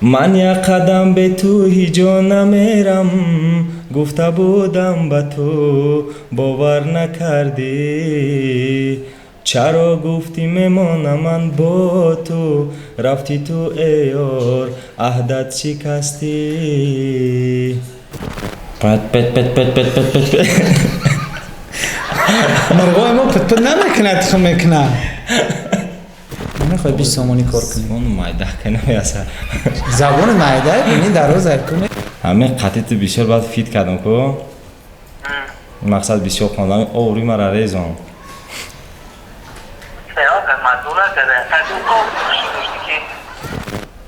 Ман як қадам бе ту ҳиҷо намерам, гуфта будам ба ту, бовар накардӣ. Чаро гуфтӣ мемонам ман бо ту, рафтӣ ту эй ёр, аҳдат шикастӣ. Пат пат пат пат пат пат пат. Мурғои мо пут пут намекунад, тухм мекунад. Намехоҳӣ 20 сомонӣ кор кунӣ? Забону майда канамеяса. Забони майда бини дароз куне. Ҳамин қатъи ту бисёр баъд фит кардам ку. Мақсад бисёр хондам, оври мара резон. Маҷбур накарда.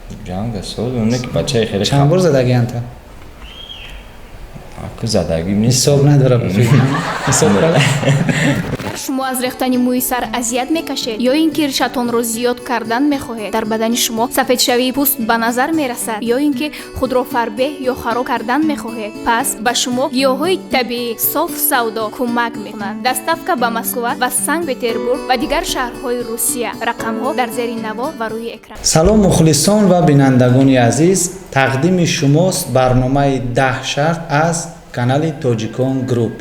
Ки ҷанга соз не ки бачаи хеле. Чанд бор задагианта? Аку задагим нест. Ҳисоб надора, ҳисоб карда. Шумо аз рехтани мӯи сар азият мекашед ё ин ки ришатонро зиёд кардан мехоҳед? Дар бадани шумо сафедшавии пӯст ба назар мерасад ё ин ки худро фарбеҳ ё хароб кардан мехоҳед? Пас ба шумо гиёҳҳои табиӣ Соф Савдо кӯмак мекунад. Доставка ба Москва ва Санкт Петербург ва дигар шаҳрҳои Русия. Рақамҳо дар зери навор ва рӯи экран. Салом, мухлисон ва бинандагони азиз! Тақдими шумост барномаи 10 шарт аз канали Тоҷикон Груп.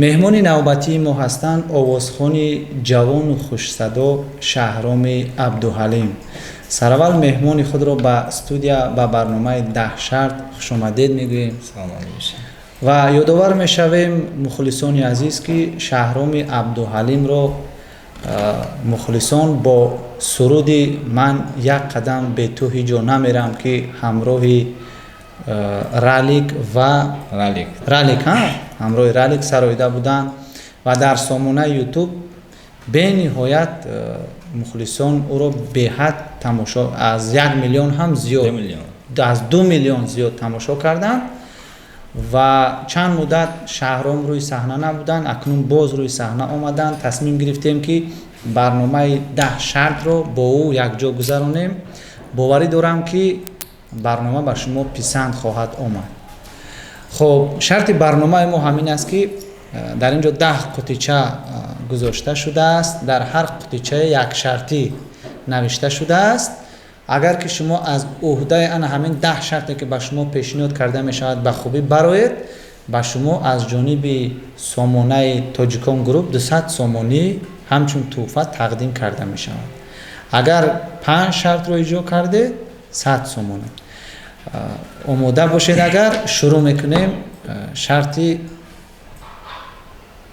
Меҳмони навбатии мо ҳастанд овозхони ҷавону хушсадо Шаҳроми Абдуҳалим. Сараввал меҳмони худро ба студия, ба барномаи 10 шарт хушомадед мегӯем. Ва ёдовар мешавем, мухлисони азиз, ки Шаҳроми Абдуҳалимро мухлисон бо суруди «Ман як қадам бе ту ҳиҷо намерам», ки ҳамроҳи Ралик ва Ралик, ҳамроҳи Ралик сароида буданд ва дар сомонаи Ютуб бениҳоят мухлисон ӯро беҳад тамошо, аз 1 миллион ҳам зиёд, аз 2 миллион зиёд тамошо карданд. Ва чанд муддат Шаҳром рӯи саҳна набуданд, акнун боз рӯи саҳна омаданд. Тасмим гирифтем, ки барномаи 10 шартро бо ӯ якҷо гузаронем. Боварӣ дорам, ки барнома ба шумо писанд хоҳад омад. Хуб, шарти барномаи мо ҳамин аст, ки дар ин ҷо 10 қутича гузошта шудааст. Дар ҳар қутича як шартӣ навишта шудааст. Агар ки шумо аз ӯҳдаи ана ҳамин 10 шарте, ки ба шумо пешниҳод карда мешавад, ба хубӣ бароед, ба шумо аз ҷониби сомонаи Тоҷикон Груп 200 сомонӣ ҳамчун тӯҳфа тақдим карда мешавад. Агар панҷ шартро иҷро кардед, 100 сомонӣ. Омода бошед, агар шурӯъ мекунем шарти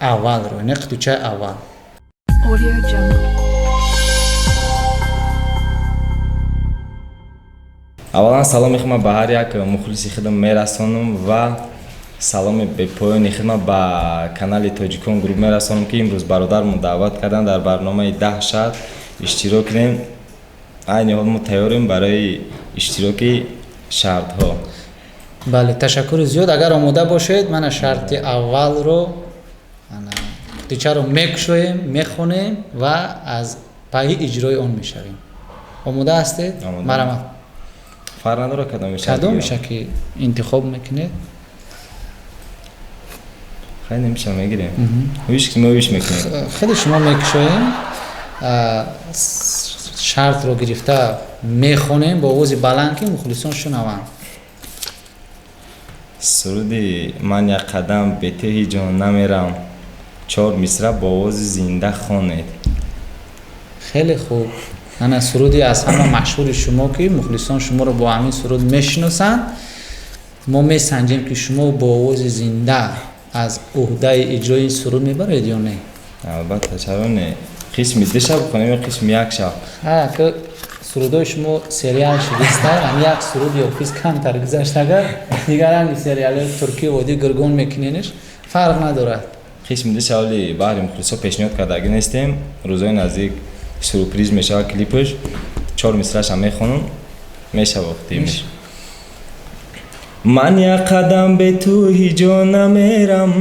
аввалро, яъне қутичаи аввал. Audio Jungle. Аввалан саломи худма ба ҳар як мухлиси худам мерасонам ва саломи бепоёни худма ба канали Тоҷикон Груп мерасонам, ки имрӯз бародармон даъват карданд, дар барномаи 10 шарт иштирок кунем. Айни ҳол мо тайёрем барои иштироки шартҳо. Бале, ташаккури зиёд. Агар омода бошед, мана шарти аввалро, қутичаро мекушоем, мехонем ва аз пайи иҷрои он мешавем. Омода ҳастед? Марҳамат. Фарқ надорад кадоми шарт. Кадомиша ки интихоб мекунед. Хай, немиша мегирем. Виш мо виш мекунем. Хеле шумо мекушоем, шартро гирифта мехонем бо овози баланд, ки мухлисон шунаванд. Суруди «Ман як қадам бе ту ҳиҷо намерам» чор мисра бо овози зинда хонед. Хеле хуб. Ана суруди аз ҳама машҳури шумо, ки мухлисон шуморо бо ҳамин суруд мешиносанд. Мо месанҷем, ки шумо бо овози зинда аз ӯҳдаи иҷрои ин суруд мебароед ё не. Албатта, чаро не? Қисми ду шаб хонем ё қисми як шаб? Ки сурудҳои шумо сериал шудиста, ҳами як суруди Ҳофиз камтар гузашт, агар дигар ранги сериалҳои туркӣ водӣ гиргон мекунениш, фарқ надорад. Қисми ду шавли баҳри мухлисо пешниҳод кардагӣ нестем. Рӯзҳои наздик сюрприз мешавад клипаш. Чор мисраашам мехонам, мешава тимш. Ман як қадам бе ту ҳиҷо намерам,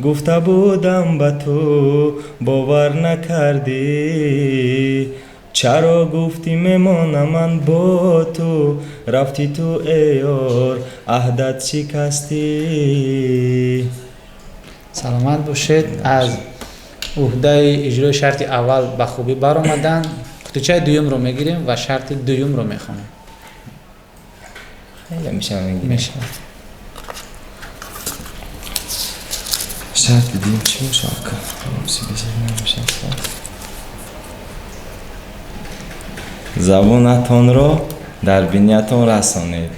гуфта будам ба ту, бовар накардӣ. Чаро гуфтӣ мемонам ман бо ту, рафтӣ ту эй ёр, аҳдат шикастӣ. Саломат бошед. Аз ӯҳдаи иҷрои шарти аввал ба хубӣ баромаданд. Қутичаи дуюмро мегирем ва шарти дуюмро мехонем. Мешава мегирем. Мешавад. Шарт дидем чӣ бошад ака? Намешавад. Забонатонро дар биниятон расонед.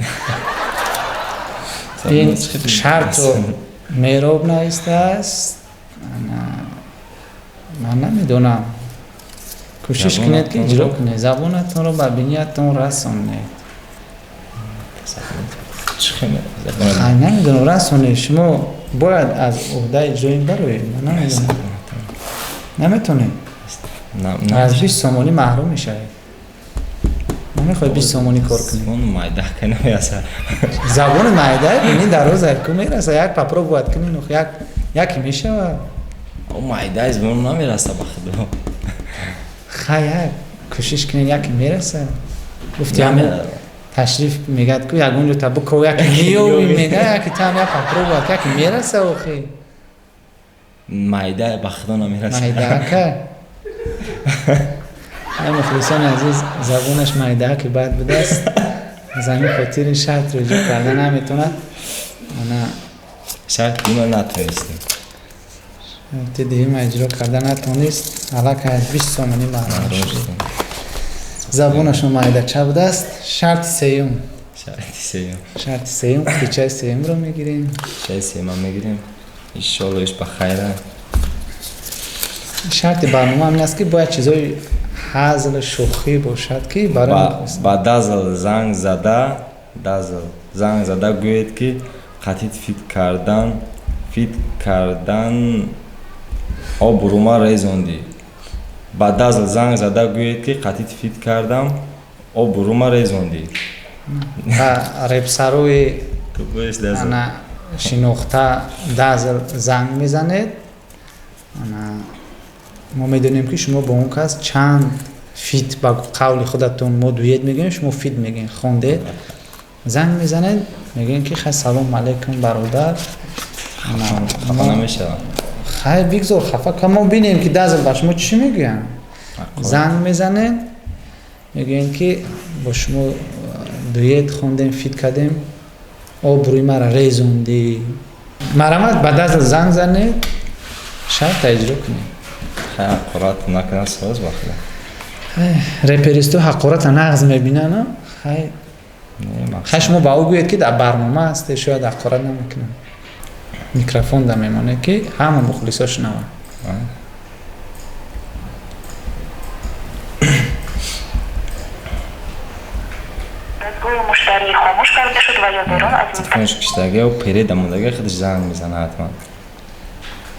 Ин шартро Мероб навистааст. Ман намедонам. Кӯшиш кунед ки иҷро кунед. Забонатонро ба биниятон расонед. Хай, намедонам, расонед. Шумо бояд аз уҳдаи иҷрои бароед. Ман намедонам. Наметонед. Аз 20 сомонӣ маҳрум мешавед. Намехоҳед 20 сомонӣ кор кунед. Забони майда ка намерасад. Забони майда бини дароз ку мераса. Як попробовать кунед, як яке мешавад. О, майда забон намераса ба худо. Хай, як кӯшиш кунед, яке мераса. Гуфти ҳамин ташриф мегӯяд ку ягон ҷо та бико, яке меёбӣ, мега яке там як попробовать, яке мераса охи. Майда ба худо намераса. Майда ка. Ай мухлисони азиз, забонаш майда ки бад будааст. Аз ҳамин хотир ин шартро иҷро карда наметавонад. Ана шарт дима натонистем. Шарти дуюма иҷро карда натонист. Аллакай аз 20 сомонӣ маҳрум шуд. Забонашон майдача будааст. Шарти сеюм. Шарти сеюм. Шарти сеюм, қичаи сеюмро мегирем. Қичаи сеюма мегирем. Иншоалло иш ба хайра. Шарти барнома ҳамин аст ки бояд чизҳои ҳазл шӯхӣ бошад ки барои ба дазл занг зада, дазл занг зада гӯед ки қатит фит кардан обрӯма резондӣ. Ба дазл занг зада гӯед ки қатит фит кардам обрӯма резондӣ. Ба репсарои ана шинохта дазл занг мезанед. Ана мо медонем ки шумо бо он кас чанд фит, ба қавли худатон мо дует мегӯем, шумо фит мегӯем, хондед. Занг мезанед, мегӯем ки хай салом алейкум бародар. Хафа намешавам. Хай бигзор хафа ка, мо бинем ки дазл ба шумо чӣ мегӯянд. Занг мезанед, мегӯем ки бо шумо дует хондем, фит кардем, обрӯи мара резондӣ. Марамат ба дазл занг занед, шарта иҷро кунед. Хай ҳақорат накунад соз ба худо. Реперисту ҳақората нағз мебинанд, хай. Хай шумо ба ӯ гӯед ки дар барнома ҳастед, шояд ҳақорат намекунад. Микрофон да мемонед ки ҳама мухлисо шунаванд. Телефонш киштагио переда мондагио худаш занг мезанад ҳатман.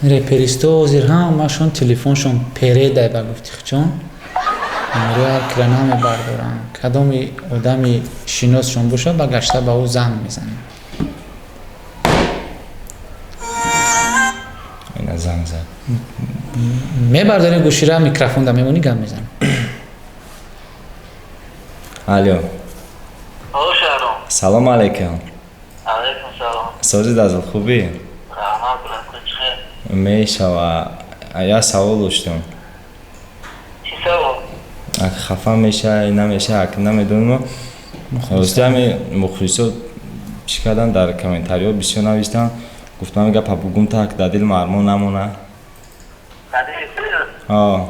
Реперисто ҳозир ҳамашон телефоншон передай ба гуфти хучон. Рӯи ҳар кира намебардоранд. Кадоми одами шиносшон бошад, ба гашта ба ӯ занг мезананд. Ина занг зад. Мебардорем гӯшира, микрофон да мемонӣ, гап мезанем. Алло. Алло, Шаҳром. Салом алейкум. Алейкум салом. Сози дазл хубӣ? Раҳмат, брат, чӣ хел? Мешава. Я савол доштам. Чӣ савол? Ак хафа мешавӣ, намешавӣ, ак намедонам. Рости ҳами мухлисо чӣ кардан дар комментариҳо бисёр навиштан. Гуфтам гапа бугум так дар дил мармон намона. Дар дили ту? Ҳо.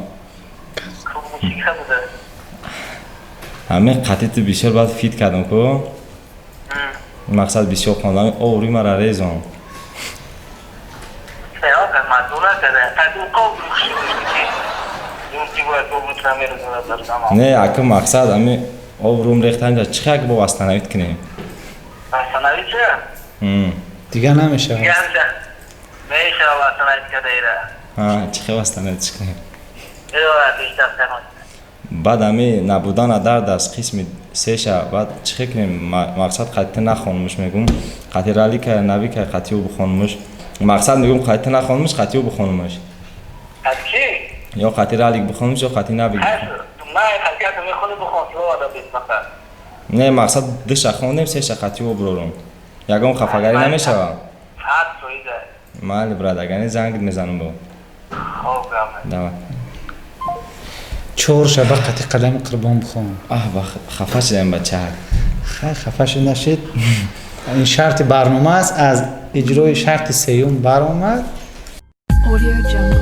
Чӣ гап буда? Ҳамин қатъи ту бисёр баъд фит кардам ку. Мақсад бисёр хондам, обрӯи мара резон. Не, ака мақсад ҳами обрӯм рехтан ҷа чӣ як бо восстановить кунем? Восстановить ча? Дигар намешавад. Мешавад восстановить кардаира. Ҳа, чӣ хел восстановить кунем? Баъд ҳами набудана дард аст қисми сеша, баъд чӣ хел кунем? Мақсад қатъи нахонумуш мегум, қатъи ралика навика қатъи ӯ бихонумуш. Мақсад мегум қатъи нахонумуш, қатъи ӯ бихонумуш. Қатъи? Ё қатъи ралик бихонумуш, ё қатъи навик. Не, мақсад душа хондем, сеша қатъи ӯ бирорум. Ягон хафагарӣ намешавад? Майли, брат, агар не занг мезанам бо. Давай. Чор шаба қатъи қадами Қурбон бихон. Аҳ, ба хафа шудам бача. Хай, хафа нашед. Ин шарти барнома аст, аз иҷрои шарти сеюм баромад. Audio Jungle.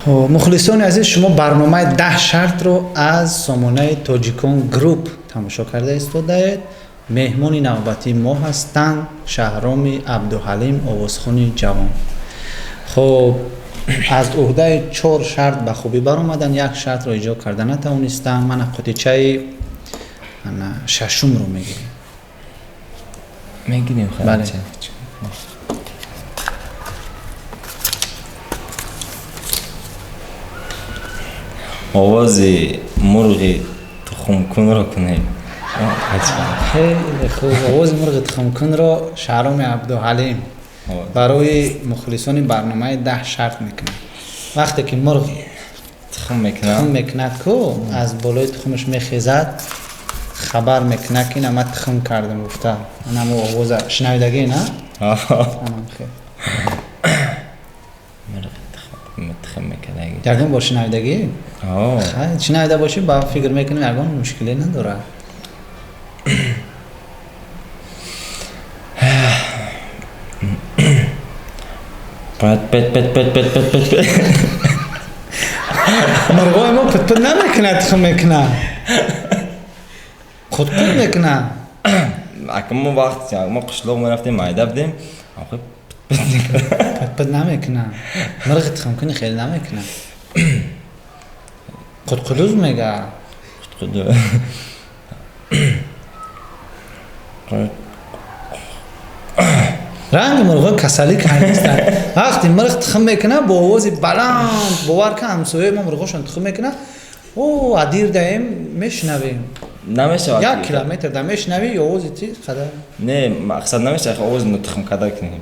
Мухлисони азиз, шумо барномаи 10 шартро аз сомонаи Тоҷикон Груп тамошо карда истодаед. Меҳмони навбатии мо ҳастанд Шаҳроми Абдуҳалим, овозхони ҷавон. Хоб, аз уҳдаи 4 шарт ба хубӣ баромаданд, як шартро иҷро карда натавонистанд. Мана қутичаи шашумро мегирем. Мегирем. Бале. Овози мурғи тухмкунро кунед. Хеле хуб, овози мурғи тухмкунро Шаҳроми Абдуҳалим барои мухлисони барномаи 10 шарт мекунад. Вақте ки мурғ тухм мекунад, тухм мекунад, ку аз болои тухмаш мехезад, хабар мекунад, ки ина ман тухм кардам гуфта. Анамо овоза шунавидагӣ, на? Тухм мекунад. Ягон бор шунавидагӣ? Шунавида бошӣ, ба фикр мекунем, ягон мушкиле надорад. Пат пат пат пат пат пат пат. Мурғои мо пат пат намекунад, тухм мекунад. Қут-қут мекунад. Ака мо вақт мо қишлоқ мерафтем, майда будем, охи пат пат мекунад. Пат пат намекунад. Мурғи тухмкунӣ хеле намекунад. Қут-қудуз мега. Қут-қудуз. Ранги мурғо касалӣ кардистанд. Вақте мурғ тухм мекунад, бо овози баланд, бовар кун, ҳамсояи мо мурғошон тухм мекунад, о, адир даем мешунавем. Намешавад. 1 километр да мешунавӣ, овози ти қадар. Не, мақсад намешавад, овози но тухм карда кунем.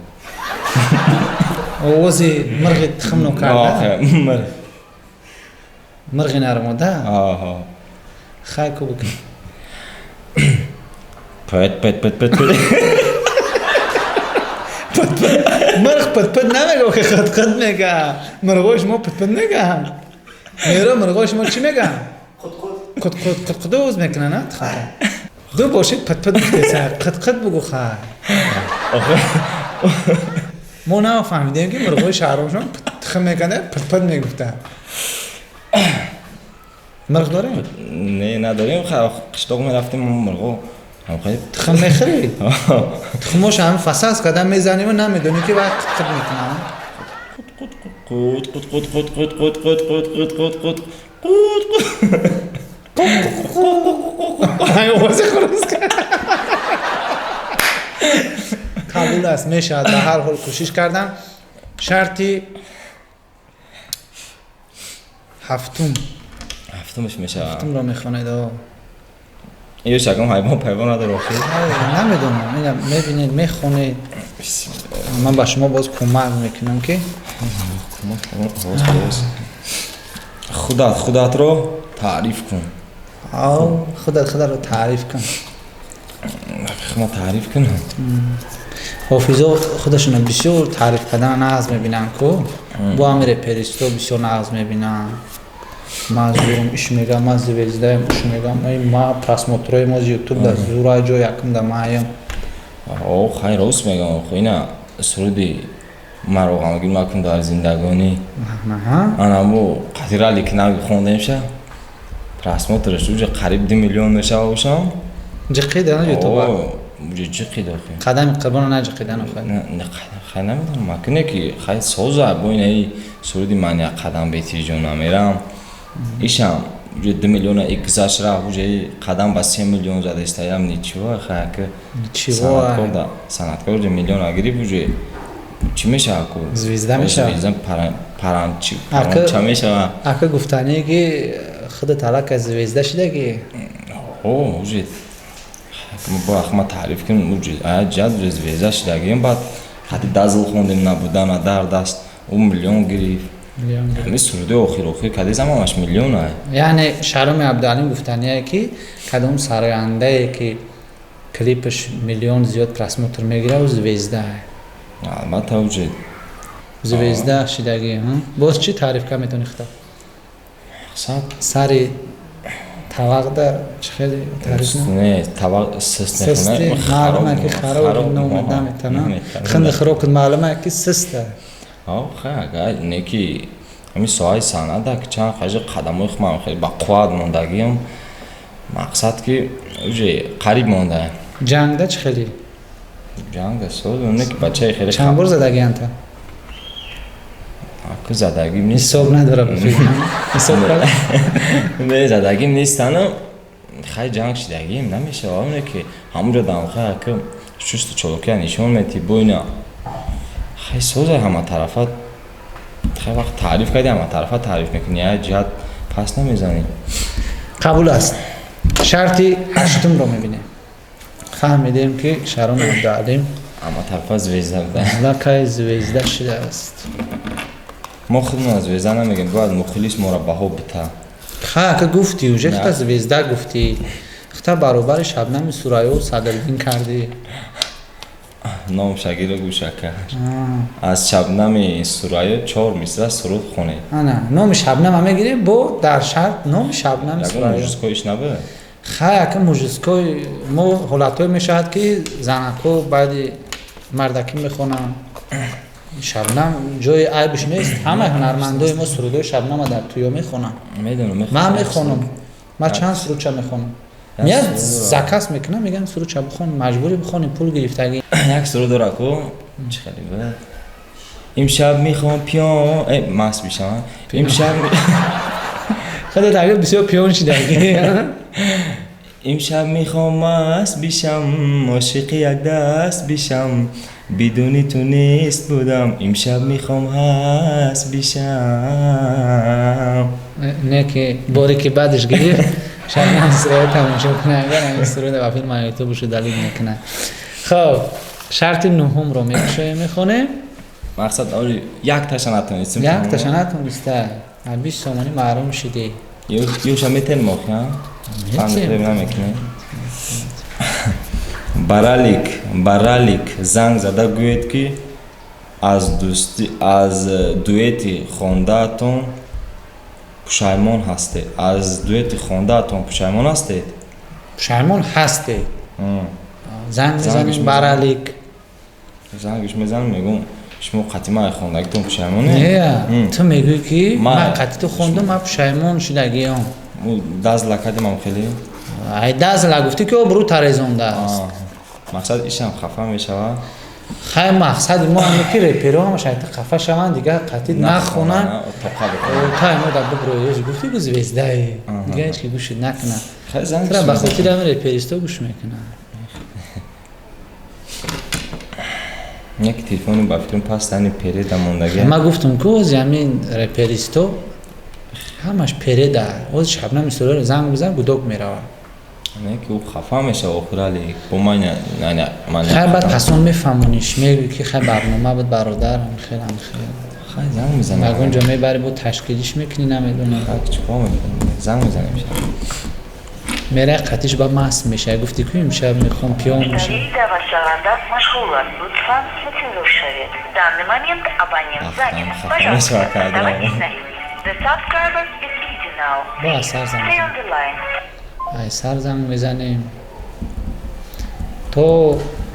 Овози мурғи тухм нокарда? Мурғ. Мурғи нармода? Аҳа. Хай ку бикун. Пат пат пат пат пат. Мурғ пат пат намега, охи қат қат мега. Мурғои шумо пат пат меган. Меро мурғои шумо чӣ меган? Қут қут қут қут мекунанд, на? Ду бошед пат пат гуфтеса, қат қат бугу хай. Мо нафаҳмидем, ки мурғои шаҳромшон тухм мекунанд, пат пат мегуфтанд. Мурғ дорем? Не, надорем. Қишлоқ мерафтем, мурғо тухм мехӯрӣ? Тухмош ҳам фасас карда мезанем ва намедонӣ, ки вақт қут қут мекунанд. Қут қут қут қут қут қут қут қут қут қут қут қут қут. Овози хурӯс қабул аст, мешавад, ба ҳар ҳол кӯшиш кардан. Шарти ҳафтум. Ҳафтумаш мешавад. Ҳафтумро мехонед. Ё шакам ҳайвон пайвон надорад охир? Намедонам, ина мебинед, мехонед. Ман ба шумо боз кӯмак мекунам, ки худат худатро таъриф кун. Худат худатро таъриф кун. Ма таъриф кунам? Ҳофизо худашонро бисёр таъриф кардан нағз мебинанд ку. Бо ҳами реперисто бисёр нағз мебинанд. Ман зурум, иш мегам, ман звездаем, уш мегам, ма просмотрои мо ютуб да зура ҷо якум да маем. О, хай, рост мегам, охо, ина суруди маро ғамгин макун дар зиндагонӣ. Анамо қатирали ки нави хондемша, просмотраш уже қариб 2 миллион мешава бошам. Ҷиқида на ютуб? Уже ҷиқида охи. Қадами қурбоно наҷиқидан охи? Не, хай намедонам, макуне ки хай соза бо инаи суруди ман як қадам бетиҷо намерам. Ишам уже 2 миллиона иксаш рафт, уже қадам ба 3 миллион зада истаям, ничего, хай ки Ничего. Санъаткор уже миллион гирифт, уже чӣ мешавад ку? Звезда мешавад. Звезда паранча мешавад. Ака гуфтание, ки худат аллакай звезда шидаги? О, уже бо ма таъриф кунем, уже ҷад уже звезда шидагием, баъд хати дазл хондем, набудана дард аст, ӯ миллион гирифт. Ҳамин суруди охир охир кади замонаш миллион ай. Яъне Шаҳроми Абдуалим гуфтание, ки кадом сарояндае, ки клипаш миллион зиёд просмотр мегирад, ӯ звезда. Албатта, уже звезда шидагӣ. Боз чӣ таъриф кард метавонӣ худат? Мақсад? Сари Тавақда чӣ хеле таъриф не? Тавақ сист. Систи маълума ки хароб наметана. Хинди хироб маълума ки систа. Хай, агар не ки ҳамин соҳаи санъата ки чанд қажи қадамои худам хеле ба қувват мондагиам, мақсад ки уже қариб монда. Ҷангда чӣ хеле? Ҷангда соз, не ки бачаи хеле. Чанд бор задагианта? Аку задагим нест. Ҳисоб надора, ҳисоб. Не, задагим нестанам. Хай, ҷанг шидагим намешава, не ки ҳамунҷо дам хай аку чусту чолокия нишон мети бойна. Хай, соза ҳама тарафа. Хай, вақт таъриф кардӣ, ҳама тарафа таъриф мекунӣ, як ҷиҳат пас намезанӣ. Қабул аст. Шарти ҳаштумро мебинем. Фаҳмидем, ки Шаҳром Абдуалим ҳама тарафа звезда буда. Аллакай звезда шудааст. Мо худмон звезда намегем, бояд мухлис моро баҳо бита. Ха, ака, гуфтӣ уже, хита звезда гуфтӣ, хита баробари Шабнами Сурайё, Садриддин кардӣ. Ном шагира гӯшака, аз Шабнами Сурайё чор мисра суруд хонед. Ана, номи Шабнама мегирем бо дар шарт номи Шабнами Сурайё. Мужской иш набуд? Хай, ака, мужской мо ҳолатҳое мешавад, ки занакҳо баъди мардакӣ мехонанд. Шабнам ҷои айбш нест, ҳамаи ҳунармандои мо сурудҳои Шабнама дар туё мехонанд. Медонам. Ман мехонам, ман чанд сурудча мехонам. Меяд, заказ мекунам, мегӯям сурудча бихон, маҷбурӣ бихонӣ, пул гирифтагӣ. Як суруд дора ку, чӣ хеле буд, имшаб мехоҳам пиён маст бишавам, имшаб. Худат агар бисёр пиён шидагӣ. Имшаб мехоҳам маст бишам, ошиқи як даст бишам, бидуни ту нест будам, имшаб мехоҳам ҳаст бишам. Не ки боре ки баъдаш гирифт, Шабнам Сурайё тамошо кунад, агар ҳамин суруда ба филм ютубшу далил мекунад. Хоб, шарти нуҳумро мекушоем, мехонем. Мақсад, оли якташа натонистем. Якташа натониста, 20 сомонӣ маҳрум шидӣ. Ёша метен мохи намекунем. Баралик занг зада гӯед, ки аз дӯсти, аз дуэти хондаатон пушаймон ҳастед. Аз дуэти хондаатон пушаймон ҳастед? Пушаймон ҳастед. Занг мезанем Баралик. Зангш мезанам, мегӯм, шумо қатима хондагитон пушаймоне? Не, ту мегӯӣ, ки ман қатъи ту хондам, ман пушаймон шудагиам. Дазла кардимам хеле. Ай, дазла гуфтӣ, ки обрӯ тарезондааст. Мақсад, ишам хафа мешавад. Хай, мақсади мо ҳаме, ки реперо ҳамаш айта хафа шаванд, дигар қатъи нахонанд, тай мо дар биброёз гуфтӣ, ку звездаи, дигар ҳеч ки гӯшид накунад. Тра ба хотири ҳами реперисто гӯш мекунад. Яки телефони ба фикрам пас тани переда мондаги. Ман гуфтам, ку ози ҳамин реперисто ҳамаш переда. Ози Шабнами Сурайёро занг бизан, гудок меравад. Не ки ӯ хафа мешава охирали бо ман. Хай, баъд пасон мефаҳмониш, мегӯй, ки хай, барнома буд, бародар, хел хел. Хай, занг мезанам. Ягон ҷо мебари, бо ташкилиш мекунӣ, намедонам. Чикор мекунӣ, занг мезанем. Мерай, қатиш ба маст мешавӣ. Гуфтӣ, ку имшаб мехоҳам пиён мешавам. Даъватшаванда машғул аст, лутфан мунтазир шавед. В данный момент абонент занят. Пожалуйста, оставайтесь на линии. The subscriber is busy now. Бо аз сар занг. Stay on the line. Ай, сар занг мезанем то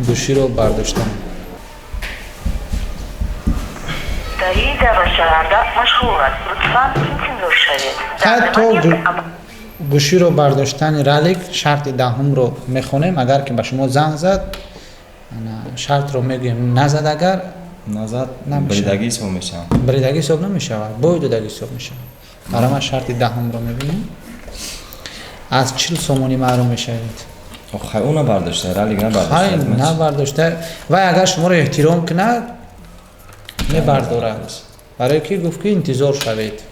гӯширо бардоштам. Муштарии даъватшаванда машғул аст, лутфан интизор шавед. Хай, то гӯширо бардоштани Ралик, шарти даҳумро мехонем. Агар ки ба шумо занг зад, шартро мегӯем, назад агар Назад, бридагӣ ҳисоб мешавад. Бридагӣ ҳисоб намешавад, бой додагӣ ҳисоб мешавад. Барои ман шарти даҳумро мебинем, аз 40 сомонӣ маҳрум мешавед. Хай, ӯ набардошта, Ралик. Хай. Набардошта. Набардошта. Вай агар шуморо эҳтиром кунад, мебардорад, барое ки гуфт, ки интизор шавед.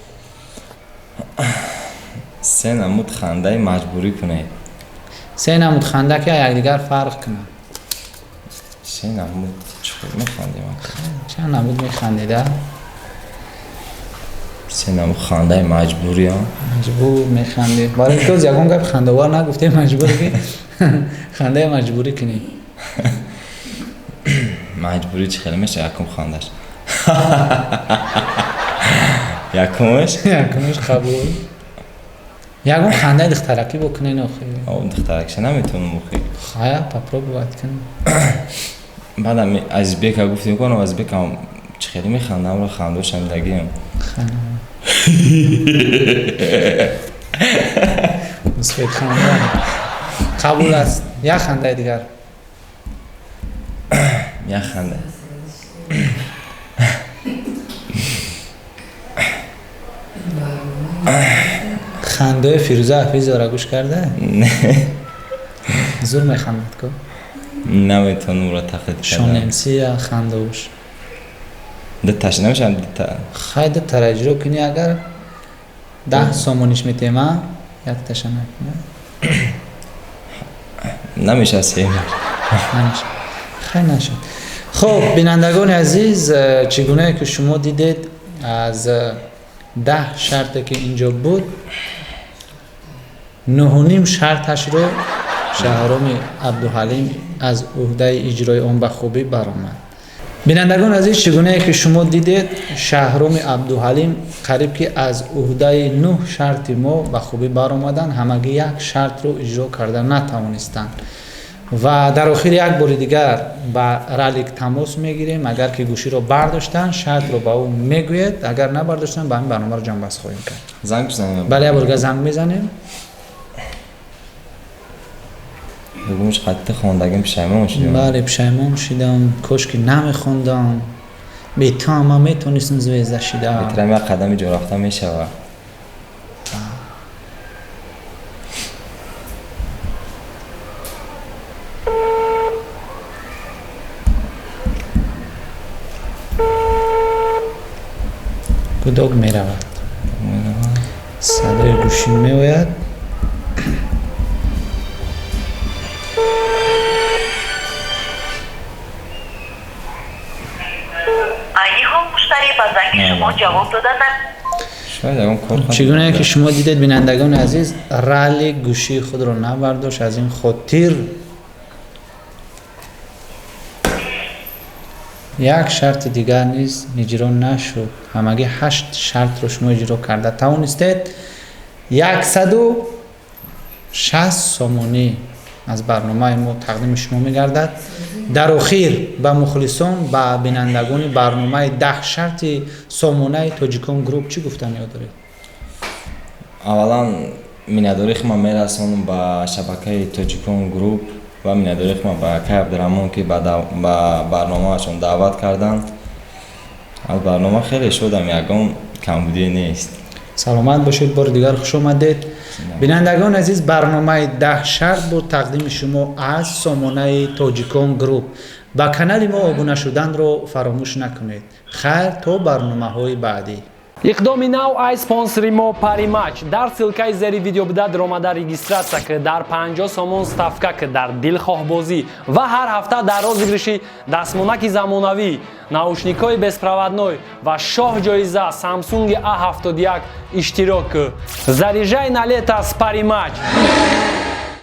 Се намуд хандаи маҷбурӣ кунед. Се намуд ханда, ки якдигар фарқ кунад. Се намуд чӣ хел механдем? Чанд намуд механдеда? Се намуд хандаи маҷбурӣ. Маҷбур механдед, барои ки оз ягон гапи хандавар нагуфтем, маҷбур ки хандаи маҷбурӣ кунӣ. Маҷбурӣ чӣ хеле меша? Якум хандаш, якумаш. Якумаш қабул. Ягон хандаи духтаракӣ бикунен охи. Духтаракша наметавонам охи. Хая, попробовать кун. Баъдам Азизбека гуфтем, ки Азизбекам чӣ хеле механдам, ро хандошам дагиам. Мусбет ханда қабул аст. Як хандаи дигар. Як ханда. Хандаи Фирӯза Ҳафизовара гӯш карда? Зур механдад ку. Наметавонам ӯро тақлид кардан. Шонемсия хандауш. Дуташ намешавад, дута. Хай, дутара иҷро кунӣ, агар 10 сомониш метема, якташа накунӣ. Намешавад се. Намешавад. Хай, нашуд. Хуб, бинандагони азиз, чӣ гунае ки шумо дидед, аз 10 шарте ки инҷо буд, 9.5 шарташро Шаҳроми Абдуҳалим аз ӯҳдаи иҷрои он ба хубӣ баромад. Бинандагон азиз, чӣ гунае ки шумо дидед, Шаҳроми Абдуҳалим қариб ки аз ӯҳдаи 9 шарти мо ба хубӣ баромаданд, ҳамагӣ як шартро иҷро карда натавонистанд. Ва дар охир як бори дигар ба Ралик тамос мегирем. Агар ки гӯширо бардоштанд, шартро ба ӯ мегӯед, агар набардоштанд, ба ҳамин барномаро ҷамъбаст хоҳем кард. Занг бизанем? Бале, як бори дигар занг мезанем. Бигӯмш, қатъи хондагим пушаймон шудем. Бале, пушаймон шудам. Кош ки намехондам. Бе ту ҳам ман метонистам звезда шида. Беҳтарам як қадами ҷо рафта мешавад. Гудок меравад. Садои гӯшӣ меояд. Айни ҳол муштарӣ ба занги шумо ҷавоб дода на. Шояд ягон кор. Чӣ гунае ки шумо дидед, бинандагони азиз, Ралли гӯшии худро набардошт, аз ин хотир як шарти дигар низ иҷро нашуд. Ҳамагӣ 8 шартро шумо иҷро карда тавонистед. 160 сомонӣ аз барномаи мо тақдими шумо мегардад. Дар охир ба мухлисон, ба бинандагони барномаи 10 шарти сомонаи Тоҷикон Груп чӣ гуфтаниё доред? Аввалан миннатдории худам мерасонам ба шабакаи Тоҷикон Груп ва миннатдории худам ба акай Абдураҳмон, ки ба барномаашон даъват карданд. Аз барнома хеле шодам, ягон камбудие нест. Саломат бошед, бори дигар хуш омадед. Бинандагони азиз, барномаи 10 шарт буд тақдими шумо аз сомонаи Тоҷикон Груп. Ба канали мо обуна шуданро фаромӯш накунед. Хайр, то барномаҳои баъдӣ. Иқдоми нав ай спонсори мо Паримач. Дар ссилкаи зери видео буда даромада регистратсия ки дар 50 сомон ставка ки дар дилхоҳбозӣ ва ҳар ҳафта дар розыгрыши дастмонаки замонавӣ, наушникҳои беспроводной ва шоҳ ҷоиза Samsung A71 иштирок ки. Заряжай на лето с Паримач.